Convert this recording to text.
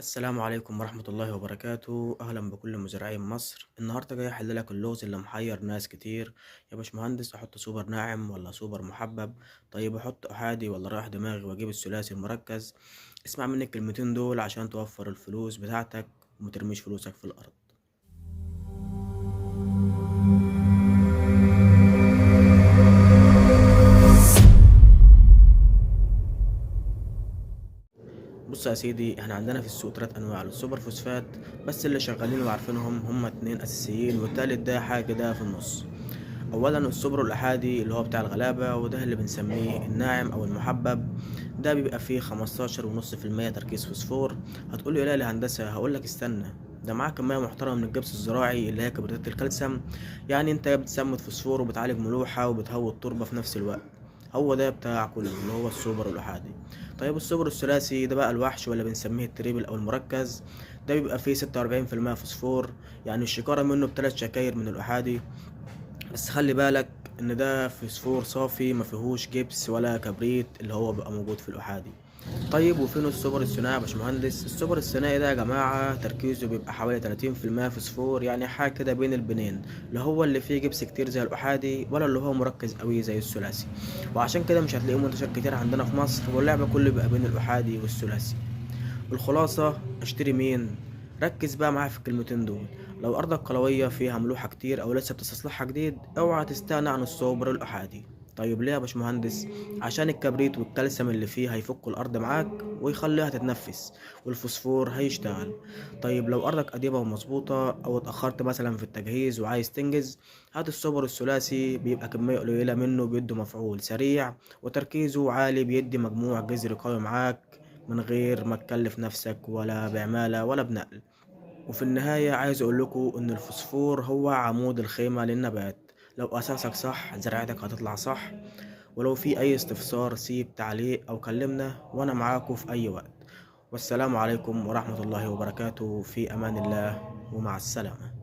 السلام عليكم ورحمة الله وبركاته، أهلا بكل مزارعين مصر. النهاردة جاي أحل لك اللغز اللي محير ناس كتير. يا باشمهندس، أحط سوبر ناعم ولا سوبر محبب؟ طيب أحط أحادي ولا رايح دماغي وأجيب الثلاثي المركز؟ اسمع مني الكلمتين دول عشان توفر الفلوس بتاعتك ومترميش فلوسك في الأرض. بص يا سيدي، احنا عندنا في السوق 3 انواع للسوبر فوسفات، بس اللي شغالين وعارفينهم هما 2 اساسيين والتالت ده حاجة كده في النص. اولا السوبر الاحادي اللي هو بتاع الغلابة، وده اللي بنسميه الناعم او المحبب، ده بيبقى فيه خمستاشر ونص في المية تركيز فوسفور. هتقولي لا لهندسة، هقولك استنى، ده معاه كمية محترمة من الجبس الزراعي اللي هي كبريتات الكالسيوم، يعني انت بتسمد فوسفور وبتعالج ملوحة وبتهوي التربة في نفس الوقت. هو ده بتاع كله اللي هو السوبر الأحادي. طيب السوبر الثلاثي ده بقى الوحش، ولا بنسميه ال triple أو المركز، ده بيبقى فيه ستة وأربعين في المية فوسفور، يعني الشكارة منه بتلات شكاير من الأحادي. بس خلي بالك إن ده فوسفور صافي ما فيهوش جبس ولا كبريت اللي هو بيبقى موجود في الأحادي. طيب وفين السوبر الثنائي يا باشمهندس؟ السوبر الثنائي ده يا جماعة تركيزه بيبقى حوالي تلاتين في المية فوسفور، يعني حاجة كده بين البنين، لا هو اللي فيه جبس كتير زي الأحادي ولا اللي هو مركز قوي زي الثلاثي، وعشان كده مش هتلاقيه منتشر كتير عندنا في مصر، واللعبة كله بيبقى بين الأحادي والثلاثي. الخلاصة اشتري مين؟ ركز بقى معايا في الكلمتين دول. لو أرضك قلوية فيها ملوحة كتير أو لسه بتستصلحها جديد، اوعى تستغنى عن السوبر الأحادي. طيب ليه يا باشمهندس؟ عشان الكبريت والكالسيوم اللي فيه هيفكوا الأرض معاك ويخليها تتنفس، والفوسفور هيشتغل. طيب لو أرضك قديمة ومظبوطة أو اتأخرت مثلا في التجهيز وعايز تنجز، هات السوبر الثلاثي، بيبقى كمية قليلة منه بيدي مفعول سريع وتركيزه عالي، بيدي مجموع جذري قوي معاك من غير ما تكلف نفسك ولا بعمالة ولا بنقل. وفي النهاية عايز أقول لكم إن الفوسفور هو عمود الخيمة للنبات، لو أساسك صح زراعتك هتطلع صح. ولو في أي استفسار سيب تعليق أو كلمنا وأنا معاكم في أي وقت. والسلام عليكم ورحمة الله وبركاته، في أمان الله ومع السلامة.